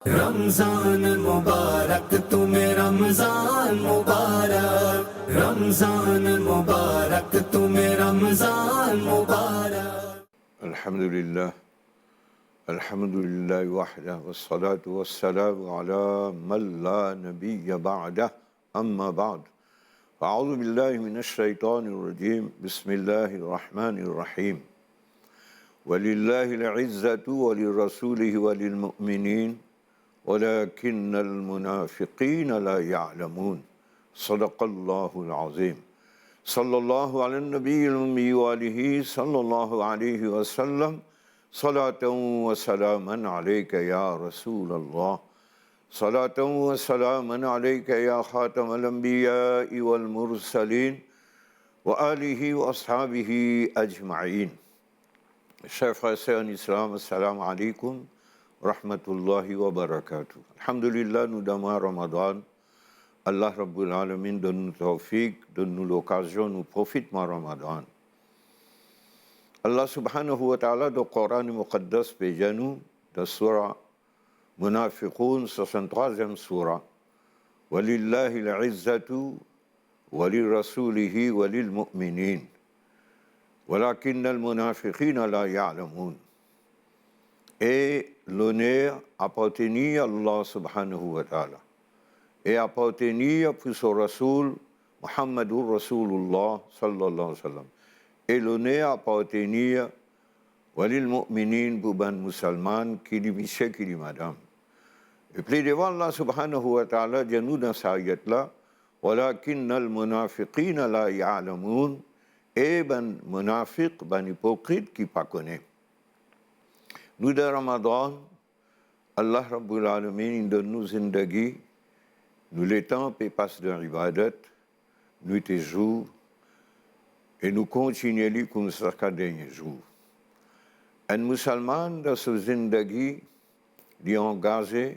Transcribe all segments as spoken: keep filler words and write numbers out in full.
رمضان مبارک تمہیں، رمضان مبارک، رمضان مبارک تمہیں، رمضان مبارک۔ الحمد لله. الحمد لله وحده، والصلاة والسلام على من لا نبي بعده، أما بعد. فأعوذ بالله من الشيطان الرجيم. بسم الله الرحمن الرحيم. ولله العزة ولرسوله وللمؤمنين ولكن المنافقين لا يعلمون. صدق الله العظيم. صلى الله على النبي الأمي وآله صلى الله عليه وسلم. صلاة وسلاما عليك يا رسول الله. صلاة وسلاما عليك يا خاتم الأنبياء والمرسلين وآله وأصحابه أجمعين. Chers frères et sœurs en islam, السلام عليكم ورحمة الله وبركاته. Alhamdulillah, nou dan mwa Ramadan. Allah Rabbul Alamin donn nou tawfik, donn nou lokazion, nou profit mwa Ramadan. Allah Subhanahu wa Ta'ala dan Koran Muqaddas pe dir nou, dan soura Munafiqoun, soixante-troisième soura, ولله العزة ولرسوله وللمؤمنين ولكن المنافقين لا يعلمون. E loner apartenir Allah Subhanahu wa Ta'ala, e apartenir pou so Rasoul, Muhammadur Rasulullah sallallahu alayhi wa sallam, e loner apartenir وللمؤمنين, pou bann mousalman, ki li misie, ki li madam. E pli devan, Allah Subhanahu wa Ta'ala dir nou dan sa ayat la, ولكن المنافقين لا يعلمون, e bann munafiq, bann ipokrit ki pa kone. Nou dan Ramadan, Allah Rabbul Alamin inn donn nou zindagi, nou letan pe pas dan ibadat, nwit e zour, e nou kontinie li koumsa ziska dernie zour. Enn mousalman dan so zindagi, li angaze,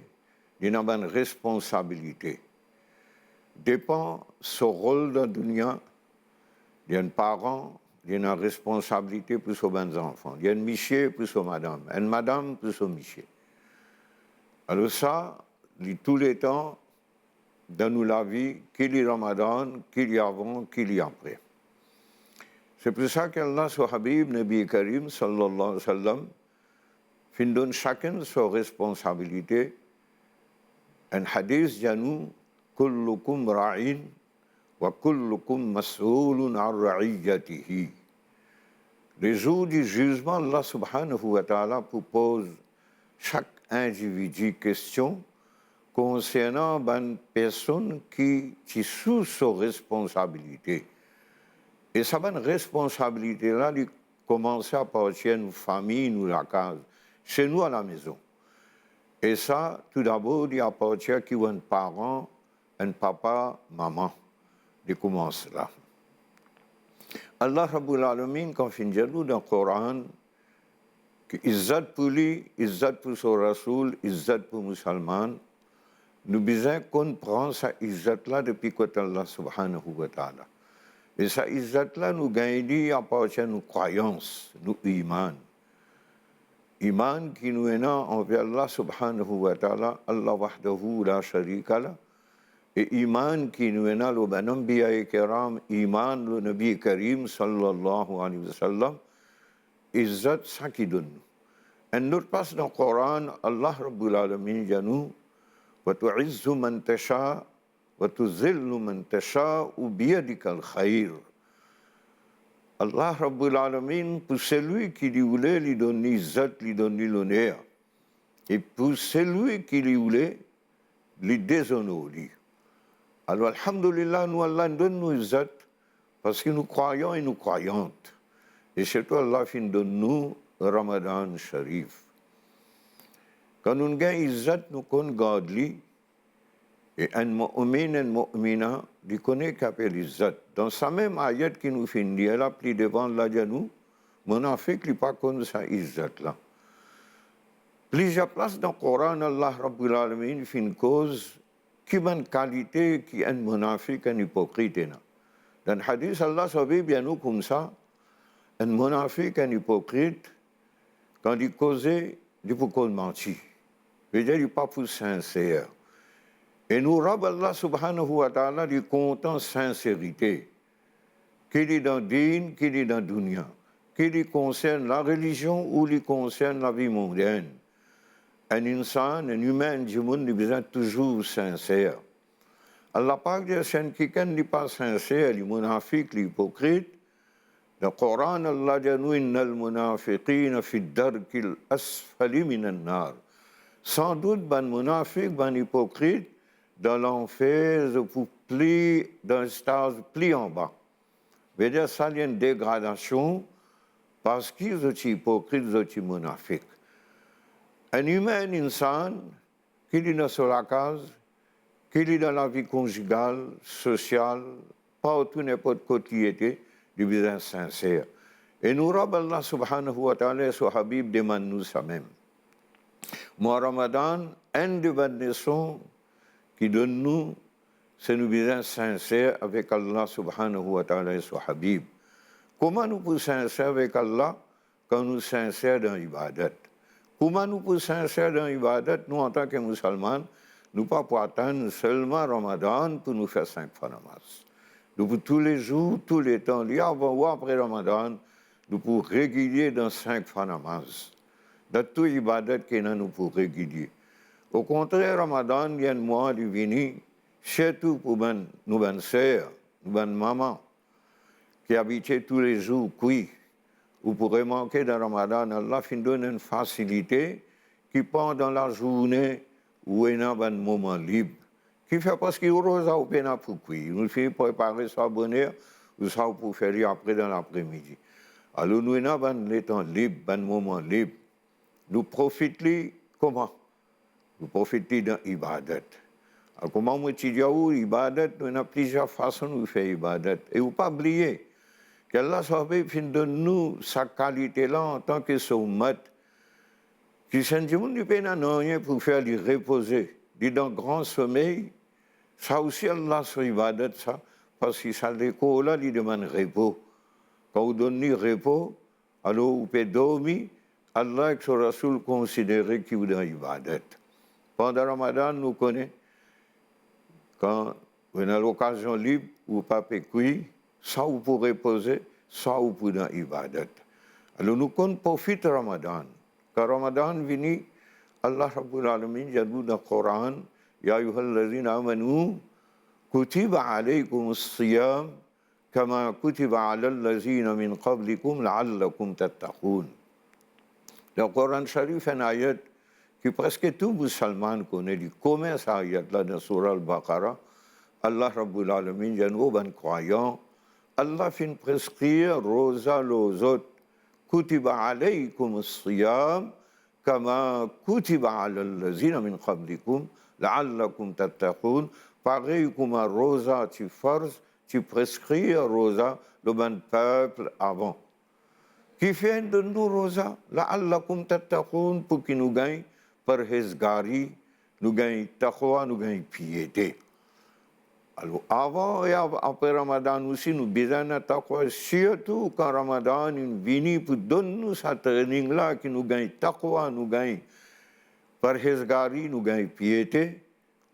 li ena bann responsabilite. Depan so rol dan dunia, li enn paran, li ena responsabilite pou so bann zanfan, li enn misie pou so madam, enn madam pou so misie. Alor sa, li touletan dan nou lavi, ki li Ramadan, ki li avan, ki li apre. Se pou sa ki Allah so Habib, Nabi Karim, sallallahu alayhi wa sallam, finn donn sakenn so responsabilite. Enn hadis dir nou, كلكم راع وكلكم مسؤول عن رعيته. Lezour di zizman, Allah Subhanahu wa Ta'ala pou poz sak individi kestion konsernan bann personn ki ti sou so responsabilite. E sa bann responsabilite la, li koumanse apartir nou fami, nou lakaz, se nou alamezon. E sa, toudabor, li apartir ki ou enn paran, enn papa, mama, li koumans la. Allah Rabbul Alamin, kan finn dir nou dan Koran, ki izzat pou li, izzat pou so Rasoul, izzat pou mousalman, nou bizin konpran sa izzat la depi kot Allah Subhanahu wa Ta'ala. E sa izzat la, nou gagn li apartir nou krwayans, nou iman. Iman ki nou ena anver Allah Subhanahu wa Ta'ala, Allah wahdahu la sharika lah, e iman ki nou ena lor bann anbiya e kiram, iman lor Nabi Karim sallallahu alayhi wa sallam, izzat sa ki donn nou. Enn lot plas dan Koran, Allah Rabbul Alamin dir nou, وتعز من تشاء وتذل من تشاء بيدك الخير. Allah Rabbul Alamin, pou selwi ki li oule, li donn li izzat, li donn li loner. E pou selwi ki li oule, li dezonor li. Alor, alhamdulillah, nou Allah donn nou izzat, parski nou krwayan e nou krwayant. E sirtou Allah finn donn nou Ramadan Sharif. Kan nou gagn izzat, nou konn gard li, e enn mo'min, enn mo'mina, li kone ki apel izzat. Dan sa mem ayat ki nou finn lir la, pli devan, la dir nou, monafik, li pa konn sa izzat la. Plizier plas dan Koran, Allah Rabbul Alamin finn koz ki bann kalite ki enn monafik, enn ipokrit ena. Dan hadis, Allah so Habib dir nou koumsa, enn monafik, enn ipokrit, kan li koze, li pou koz manti. Vedir li pa pou sinser. E nou Rab Allah Subhanahu wa Ta'ala, li kontan sinserite. Ki li dan din, ki li dan dounia, ki li konsern larelizion ou li konsern lavi modern. Enn insan, enn imin, enn dimoun, li bizin touzour sinser. Allah Pak dir, si enn kikenn li pa sinser, li munafik, li ipokrit, dan Koran, Allah dir nou, "Innal munafiqina fi darkil asfali minan nar." Sandout bann munafik, bann ipokrit, dan lanfer, zot pou pli, dan staz pli anba. Vedir sa, li enn degradasion, parski zot ti ipokrit, zot ti munafik. Enn imin, enn insan, ki li dan so lakaz, ki li dan lavi konzigal, sosial, partou, ninport kot li ete, li bizin sinser. E nou Rab Allah Subhanahu wa Ta'ala e so Habib demann nou samem. Mwa Ramadan, enn de bann leson ki donn nou, se nou bizin sinser avek Allah Subhanahu wa Ta'ala e so Habib. Kouma nou pou sinser avek Allah? Kan nou sinser dan ibadat. Kouma nou pou sinser dan ibadat? Nou, antan ki mousalman, nou pa pou atann selman Ramadan pou nou fer sink fwa namaz. Nou pou toulezour, touletan, li avan ou apre Ramadan, nou pou regilie dan sink fwa namaz. Dan tou ibadat ki ena, nou pou regilie. Okontrer, Ramadan, li enn mwa, li vini, sirtou pou bann, nou bann ser, nou bann mama, ki abitie toulezour kwi. Ou pou remarke dan Ramadan, Allah finn donn enn fasilite ki pandan lazourne ou ena bann moman lib. Kifer? Parski ou roza, ou pena pou kwi. Ou finn prepare sa boner, ou sav ou pou fer li apre dan lapremidi. Alor nou ena bann letan lib, bann moman lib. Nou profit li kouma? Nou profit li dan ibadat. Alor, kouma mo ti dir ou, ibadat, nou ena plizier fason nou fer ibadat. E ou pa bliye ki Allah so Habib finn donn nou sa kalite la antan ki so ummat, ki si enn dimoun li pena nanye pou fer, li repoze, li dan gran somey, sa osi Allah so ibadat sa, parski sa lekor la, li demann repo. Kan ou donn li repo, alor ou pe dormi, Allah ek so Rasoul konsidere ki ou dan ibadat. Pandan Ramadan, nou kone, kan ou ena lokazion lib, ou pa pe kwi, sa ou pou repoze, sa ou pou dan ibadat. Alor nou konn profit Ramadan. Kan Ramadan vini, Allah Rabbul Alamin dir nou dan Koran, "Ya ayyuhallazina amanu, kutiba alaykumus siyam, kama kutiba alal lazina min qablikum la'allakum tattaqun." Dan Koran Sharif, enn ayat ki preske tou mousalman kone li, kouma sa ayat la dan Soura Al-Baqara, Allah Rabbul Alamin dir nou, bann krwayan, Allah finn preskrir roza lor zot, kutiba alaykumus siyam, kama kutiba alal lazina min qablikum, la'allakum tattaqun, parey kouma roza ti farz, ti preskrir roza lor bann pep avan. Kifer inn donn nou roza? La'allakum tattaqun, pou ki nou gagn parhezgari, nou gagn taqwa, nou gagn piete. Alor, avan e av-, apre Ramadan osi, nou bizin ena taqwa, sirtou kan Ramadan inn vini pou donn nou sa training la, ki nou gagn taqwa, nou gagn parhezgari, nou gagn piete.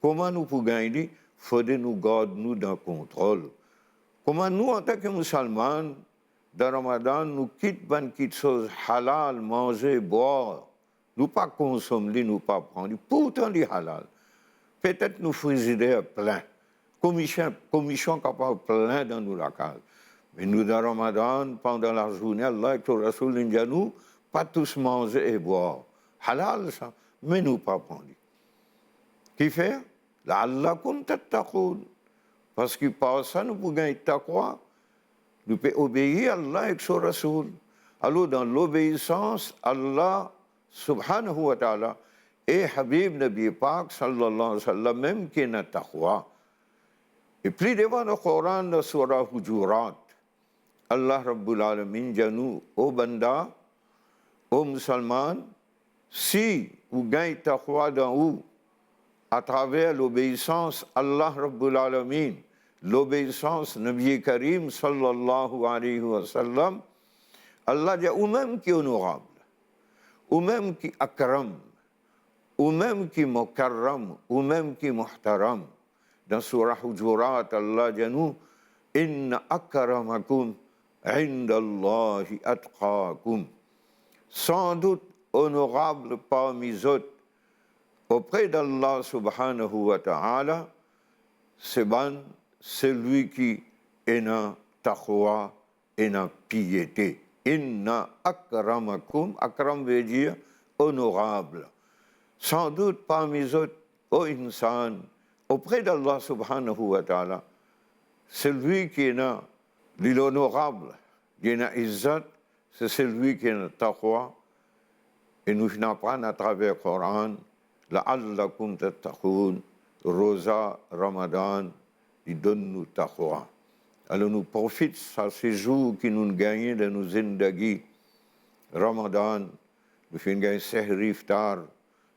Kouma nou pou gagn li? Fode nou gard nou dan kontrol. Kouma nou, antan ki mousalman, dan Ramadan, nou kit bann kitsoz halal, manze, bwar, nou pa konsom li, nou pa pran li, pourtan li halal. Petet nou frizider plin, komision, komision kapav plin dan nou lakaz. Me nou dan Ramadan, pandan lazourne, Allah ek so Rasoul inn dir nou, pa tous manze e bwar. Halal sa, me nou pa pran li. Kifer? La'allakum tattaqun. Parski par sa nou pou gagn taqwa, nou pe obeir Allah ek so Rasoul. Alor, dan lobeisans Allah Subhanahu wa Ta'ala e Habib Nabi Pak sallallahu alayhi wa sallam mem ki ena taqwa. E pli devan dan Koran, dan Soura Hujurat, Allah Rabbul Alamin dir nou, o banda, o mousalman, si ou gagn taqwa dan ou atraver lobeisans Allah Rabbul Alamin, lobeisans Nabi Karim sallallahu alayhi wa sallam, Allah dir, ou mem ki onorab, ou mem ki akram, ou mem ki mukarram, ou mem ki muhtaram. Dan Sourah Hujurat, Allah dir nou, "Inna akramakum indallahi atqakum." Sandout, onorab parmi zot opre d'Allah subhanahu wa ta'ala, se bann, selwi ki ena taqwa, ena piete. Inna akramakum, akram vedir onorab. Sandout parmi zot, o insan, opre d'Allah subhanahu wa ta'ala, selwi ki ena, li onorab, li ena izzat, se selwi ki ena taqwa. E nou finn aprann atraver Koran, "La'allakum tattaqun", roza, Ramadan, li donn nou taqwa. Alor nou profit sa sezour ki nou gagne dan nou zindagi, Ramadan, nou finn gagn sehri iftar,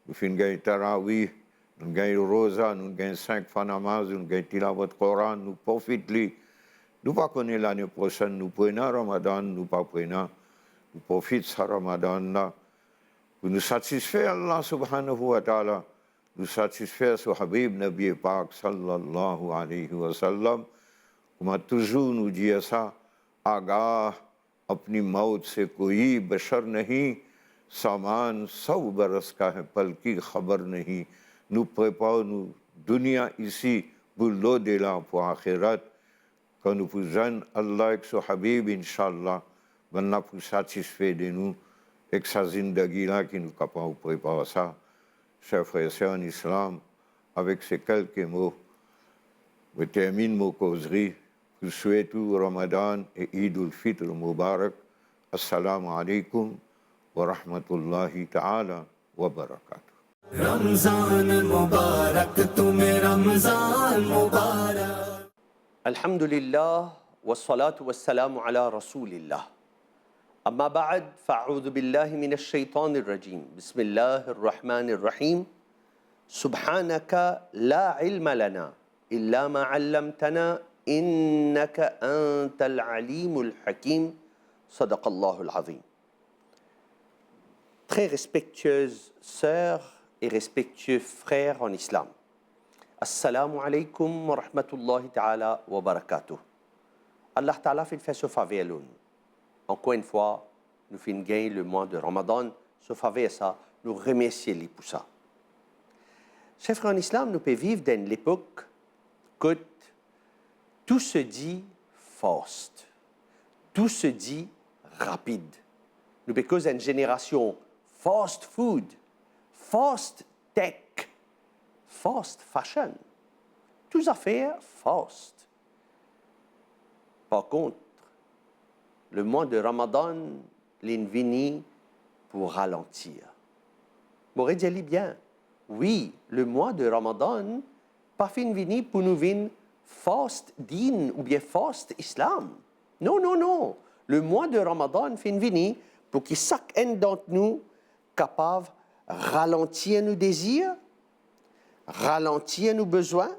nou finn gagn tarawih, nou gagn roza, nou gagn sink fwa namaz, nou gagn tilawat Koran, nou profit li. Nou pa kone lane prosenn nou pou ena Ramadan, nou pa pou ena, nou profit sa Ramadan la, pou nou satisfer Allah subhanahu wa ta'ala, nou satisfer so Habib Nabi Pak sallallahu alayhi wa sallam. Kouma touzour nou dir sa, "Agah, apni maut se koi bashar nahi, saman sab bar uska hai, pal ki khabar nahi." Nou prepar nou dunia isi pou lodela, pou axirat. Kan nou pou zwenn Allah ek so Habib, inshallah, bannla pou satisfe de nou ek sa zindagi la ki nou kapav prepar sa. Ser frer, ser an Islam, avek se kelke mo, mo terminn mo kozri pou swet ou Ramadan e Eid al-Fitr Mubarak. Assalamu alaikum wa rahmatullahi ta'ala wa barakatuh. رمضان مبارک، تمہیں رمضان مبارک۔ الحمد لله والصلاة والسلام على رسول الله. أما بعد، فأعوذ بالله من الشيطان الرجيم. بسم الله الرحمن الرحيم. سبحانك لا علم لنا إلا ما علمتنا إنك أنت العليم الحكيم. صدق الله العظيم. Très respectueuses sœurs et respectueux frères en islam. Assalamu alaikum wa rahmatullahi ta'ala wa barakatuh. Allah Ta'ala finn fer so faver lor nou. Ankor enn fwa, nou finn gagn lemwa de Ramadan, so faver sa, nou remersie li pou sa. Ser frer an islam, nou pe viv dan enn lepok kot tou se di fast, tou se di rapid. Nou pe koz enn zenerasion fast food, fast tech, fast fashion. Tou zafer fast. Par kont, lemwa de Ramadan, linn vini pou ralantir. Mo redir li bien. Wi, lemwa de Ramadan pa finn vini pou nou vinn fast din oubien fast Islam. Non, non, non. Lemwa de Ramadan finn vini pou ki sakenn dant nou kapav ralantir nou dezir, ralantir nou bezwin,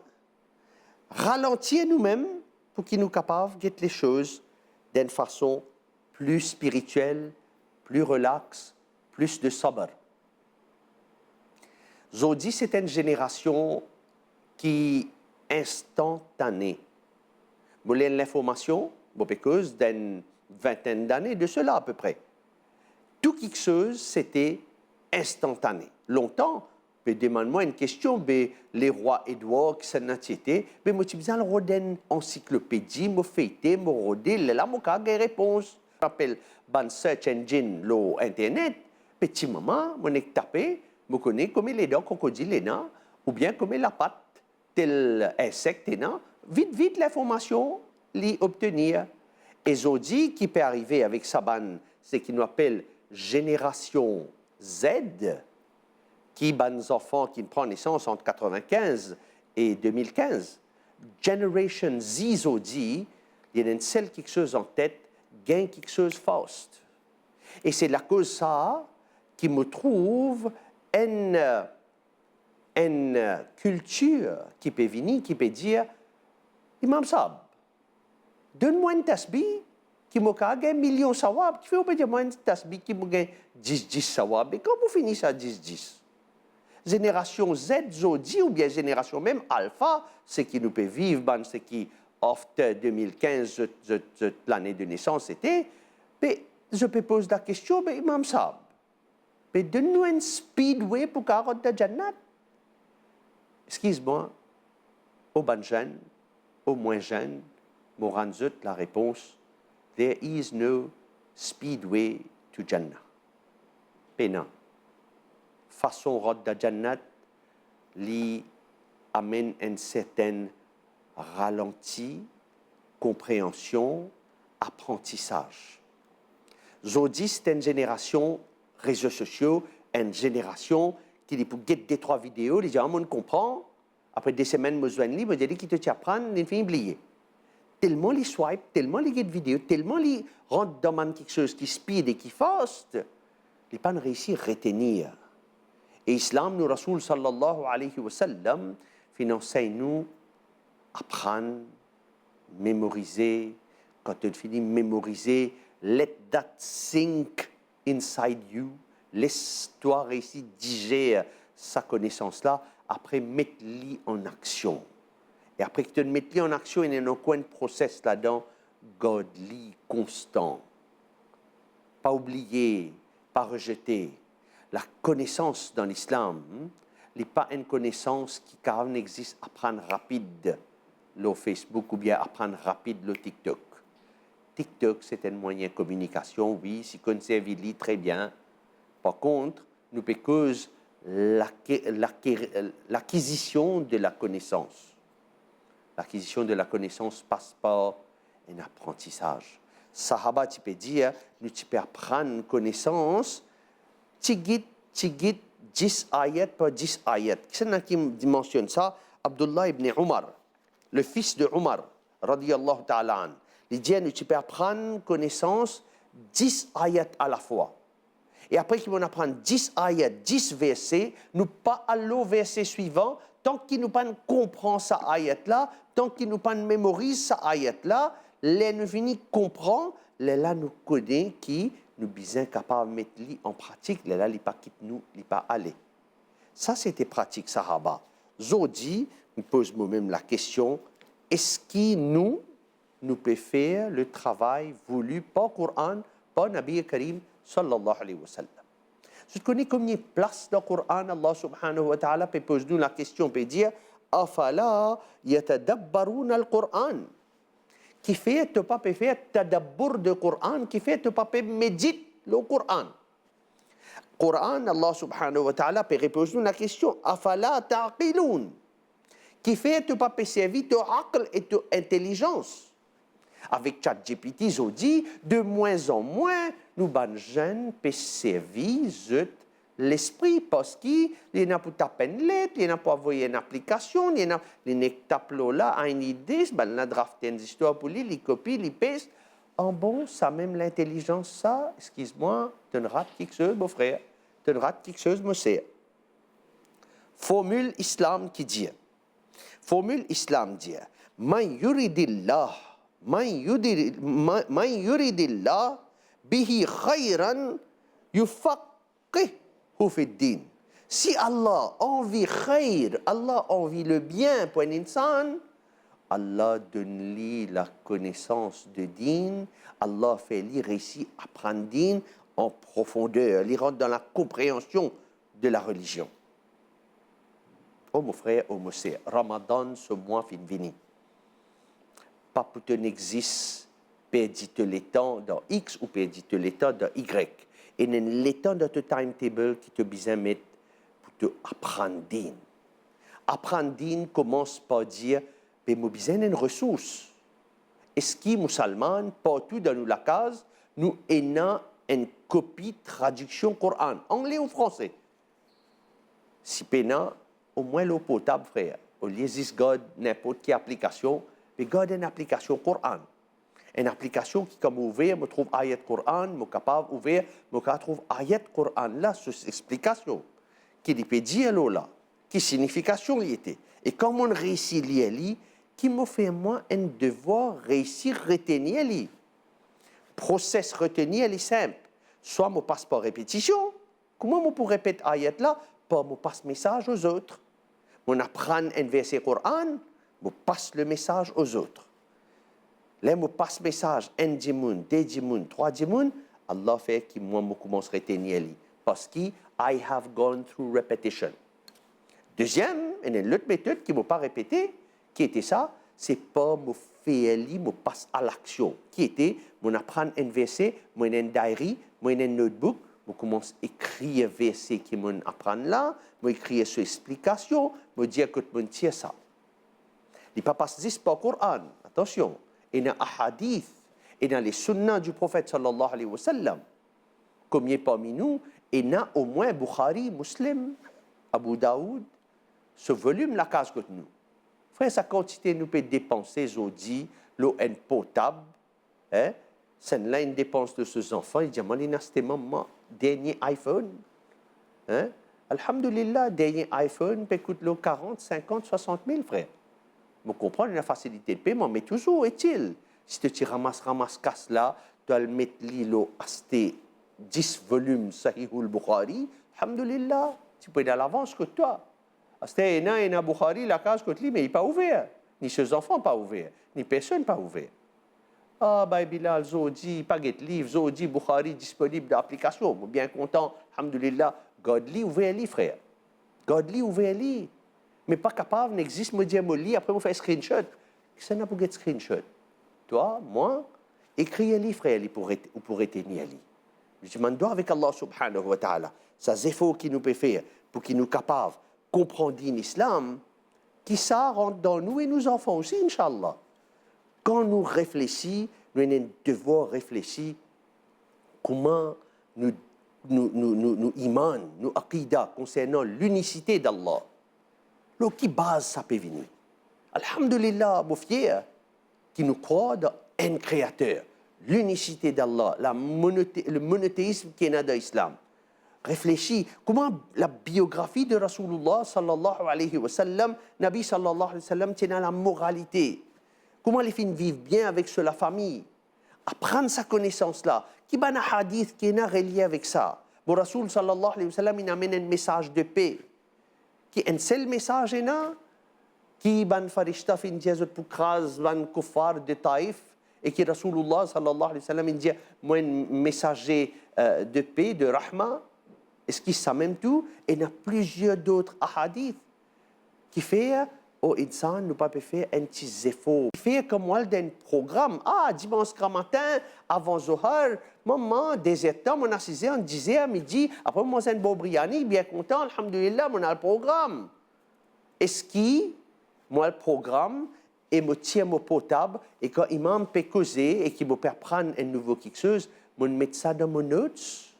ralantir noumem pou ki nou kapav get lesoz dan enn fason pli spiritiel, pli relax, plis de sabar. Zordi, se enn zenerasion ki instantane. Mo ler enn linformasion, mo pe koz d'enn vintèn d'ane de sela apepre. Tou kiksoz, se te instantane. Lontan, pe demann mwa enn kestion, be lerwa Edwar, kisannla ti ete, be mo ti bizin al rod enn ansiklopedi, mo feyte, mo rode, lerla mo kav gagn repons. Apel bann search engine lor internet, be ti moman, mo nek tape, mo kone komie ledan krokodil ena, oubien komie lapat tel insek ena, vit, vit linformasion li obtenir. E zordi ki pe arive avek sa bann, seki nou apel zenerasion Z, ki bann zanfan ki pran nesans ant katrevin-kinz e de mil kinz, Generation Z zordi, li ena enn sel kiksoz an tet, gagn kiksoz fast. E se lakoz sa ki mo trouv enn, enn kiltir ki pe vini, ki pe dir, Imam Sab, donn mwa enn tasbi ki mo kav gagn milion sawab. Kifer ou pe dir mwa enn tasbi ki mo gagn dis dis sawab? E kan pou fini sa dis dis? Zenerasion Z zordi oubien zenerasion mem Alpha, seki nou pe viv, bann seki after de mil kinz, zot, zot, zot lane de nesans ete, be zot pe poz lakestion, be Imam Saab, be donn nou enn speedway pou kapav rant dan Jannat. Exkiz mwa, o bann zenn, o mwin zenn, mo rann zot larepons, there is no speedway to Jannah. Pena. Fason rant dan Jannat, li amenn enn sertin ralanti, konpreansion, aprantisaz. Zordi, se enn zenerasion rezo sosio, enn zenerasion ki li pou get de trwa video, li dir, "Ah, mo'nn konpran." Apre de semenn, mo zwenn li, mo dir li, "Ki to ti aprann?" Li finn bliye. Telman li swipe, telman li get video, telman li rant dan bann kiksoz ki speed e ki fast, li pa'nn reisi retenir. E Islam nou Rasoul sallallahu alayhi wa sallam finn ansegn nou aprann, memorize. Kan to fini memorize, let that sink inside you, les twa reisi dizer sa konesans la, apre met li an aksion. E apre ki to met li an aksion, ena ankor enn proses ladan, gard li konstan. Pa oubliye, pa rezete. Lakonesans dan Lislam, hmm, li pa enn konesans ki kapav exis aprann rapid lor Facebook oubien aprann rapid lor TikTok. TikTok, se enn mwayin kominikasion, wi, si konn servi li, tre bien. Par kont, nou pe koz lake-, lake-, lakizision de lakonesans. Lakizision de lakonesans pas par enn aprantisaz. Sahaba ti pe dir, nou ti pe aprann konesans, tigit, tigit, dis ayat par dis ayat. Kisannla ki mansionn sa? Abdullah ibn Umar, le fils de Umar, radiyallahu ta'ala anhu. Li dir, nou ti pe aprann konesans dis ayat alafwa. E apre ki mo'nn aprann dis ayat, dis verse, nou pa al lor verse swivan, tanki nou pa'nn konpran sa ayat la, tanki nou pa'nn memoriz sa ayat la, ler nou fini konpran, lerla nou kone ki nou bizin kapav met li an pratik, lerla li pa kit nou, li pa ale. Sa se te pratik sahaba. Zordi, mo poz momem lakestion, eski nou, nou pe fer le travay voulu par Koran, par Nabi Karim sallallahu alayhi wa sallam? Zot kone komie plas dan Koran Allah subhanahu wa ta'ala pe poz nou lakestion, pe dir, "Afala yatadabbaruna al-Quran?" Kifer to pa pe fer tadabbour de Koran? Kifer to pa pe medit lor Koran? Koran, Allah subhanahu wa ta'ala pe repoz nou lakestion, "Afala ta'qiloun?" Kifer to pa pe servi to aql e to intelizans? Avek ChatGPT zordi, de mwin an mwin, nou bann zenn pe servi zot lespri, parski li ena pou tap enn let, li ena pou avoy enn aplikasion, li ena, li nek tap lor la, a enn ide, bann la draft enn zistwar pou li, li kopi, li pes. An bon, sa mem lintelizans sa, exkiz mwa, to'nn rat kiksoz, mo frer, to'nn rat kiksoz, mo ser. Formil Islam ki dir, formil Islam dir, "Man yuridillah, man yuri-, man, man yuridillah bihi khayran yufaqqihhu fid din." Si Allah anvi khayr, Allah anvi lebien pou enn insan, Allah donn li lakonesans de din, Allah fer li reisi aprann din an profonder, li rant dan lakonpreansion de larelizion. O mo frer, o mo ser, Ramadan so mwa finn vini. Pa pou to'nn exis perdi to letan dan X ou perdi to letan dan Y. Ena enn letan dan to timetable ki to bizin met pou to aprann din. Aprann din koumans par dir, "Be mo bizin enn resours." Eski mousalman, partou dan nou lakaz, nou ena enn kopi tradiksion Koran, angle ou franse? Si pena, omwin lor portab, frer, olie zis gard ninport ki aplikasion, be gard enn aplikasion Koran. Enn aplikasion ki kan mo ouver, mo trouv ayat Koran, mo kapav ouver, mo kapav trouv ayat Koran la, so explikasion, ki li pe dir lor la, ki signifikasion li ete. E kan mo'nn reisi lir li, ki mo fer mwa enn devwar reisi retenir li. Proses retenir li sinp. Swa mo pas par repetision, kouma mo pou repet ayat la par mo pas mesaz o zot. Mo aprann enn verse Koran, mo pas le mesaz o zot. Ler mo pas mesaz enn dimoun, de dimoun, trwa dimoun, Allah fer ki mwa mo koumans retenir li. Parski I have gone through repetition. Deziem, ena enn lot metod ki mo pa repete, ki ete sa, se par mo fer li, mo pas a laksion. Ki ete, mo aprann enn verse, mo ena enn diary, mo ena enn notebook, mo koumans ekrir verse ki mo aprann la, mo ekrir so explikasion, mo dir kot mo tir sa. Li pa pas zis par Koran, atansion, ena ahadith, ena le sunna du Prophète sallallahu alayhi wa sallam. Komie parmi nou ena omwin Bukhari, Muslim, Abu Daoud, so volim lakaz kot nou? Frer, sa kantite nou pe depanse zordi lor enn portab, hein? Sa enn la inn depans lor so zanfan, li dir, "Mwa, li inn aste mama dernie iPhone." Hein? Alhamdulillah, dernie iPhone pe kout lor karant, sinkant, swasant mil, frer. Mo konpran, ena fasilite de peyman, me touzour etil, si to ti ramas, ramas kas la, to al met li lor aste dis volim Sahihul Bukhari, alhamdulillah, ti pou ena lavans kot twa. Aster ena, ena Bukhari lakaz kot li, me li pa ouver, ni so zanfan pa ouver, ni personn pa ouver. Ah, bay Bilal, zordi pa get liv, zordi Bukhari disponib dan aplikasion. Mo bien kontan, alhamdulillah, gard li, ouver li, frer. Gard li, ouver li. Me pa kapav, nek zis mo dir mo li, apre mo fer screenshot. Kisannla pou get screenshot? Twa, mwa, ekrir li, frer, li pou ret-, ou pou retenir li. Mo dimann twa avek Allah subhanahu wa ta'ala, sa zefor ki nou pe fer pou ki nou kapav konpran din Islam, ki sa rant dan nou e nou zanfan osi, inshallah. Kan nou reflesi, nou ena enn devwar reflesi kouma nou, nou, nou, nou, nou iman, nou akida konsernan linisite d'Allah. Lor ki baz sa pe vini? Alhamdulillah, mo fier ki nou krwar dan enn Kreater, linisite d'Allah, la monote-, le monoteism ki ena dan Islam. Reflesi, kouma la biografi de Rasoulullah sallallahu alayhi wa sallam, Nabi sallallahu alayhi wa sallam, ti ena lamoralite. Kouma li finn viv bien avek so lafami. Aprann sa konesans la. Ki bann hadith ki ena relie avek sa? Bon, Rasoul sallallahu alayhi wa sallam, inn amenn enn mesaz de pe. Ki enn sel mesaz ena, ki bann farishta finn dir zot pou kraz bann kouffar de Taif, e ki Rasoulullah sallallahu alayhi wa sallam inn dir, "Mo enn mesaze, euh, de pe, de rahma." Eski sa mem tou? Ena plizier dot ahadith ki fer, o insan, nou pa pe fer enn ti zefor. Ki fer kan mo al dan enn program, ah, dimans gramatin, avan Zohar, mama, de zer tan, mo asize ant diz er, midi, apre mo manz enn bon briani, bien kontan, alhamdulillah, mo al program. Eski mo al program e mo tir mo portab, e kan imam pe koze e ki mo pe aprann enn nouvo kiksoz, mo met sa dan mo notes?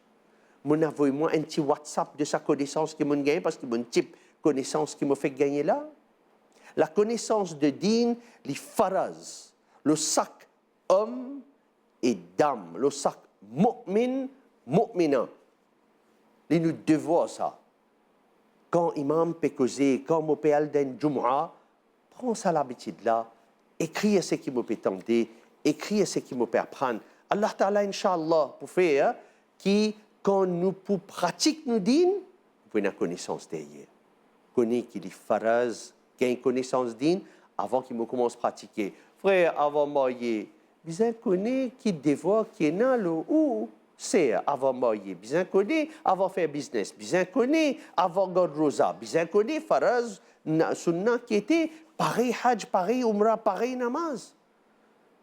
Mo avoy mwa enn ti WhatsApp de sa konesans ki mo gagne, parski mo tip konesans ki mo fek gagne la? Lakonesans de din, li faraz lor sak om e dam, lor sak mu'min, mu'mina. Li nou devwar sa. Kan imam pe koze, kan mo pe al dan enn Jum'a, pran sa labitid la, ekrir seki mo pe tande, ekrir seki mo pe aprann. Allah Taala, inshallah, pou fer ki kan nou pou pratik nou din, nou pou ena konesans deryer. Kone ki li faraz gagn konesans din avan ki mo koumans pratike. Frer, avan marye, bizin kone ki devwar ki ena lor ou. Ser, avan marye, bizin kone, avan fer biznes, bizin kone, avan gard roza, bizin kone, faraz, na-, sunna ki ete, parey haj, parey oumra, parey namaz.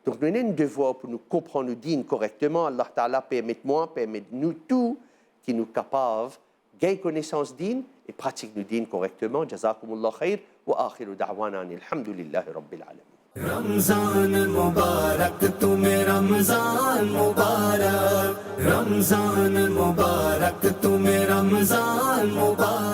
Donk nou ena enn devwar pou nou konpran nou din korekteman. Allah Taala permet mwa, permet nou tou ki nou kapav gagn konesans din e pratik nou din korekteman. Jazakumullah khair, wa akhiru da'wana anil hamdulillahi rabbil alamin. Ramzan Mubarak, tumhe Ramzan Mubarak. Ramzan Mubarak, tumhe Ramzan Mubarak.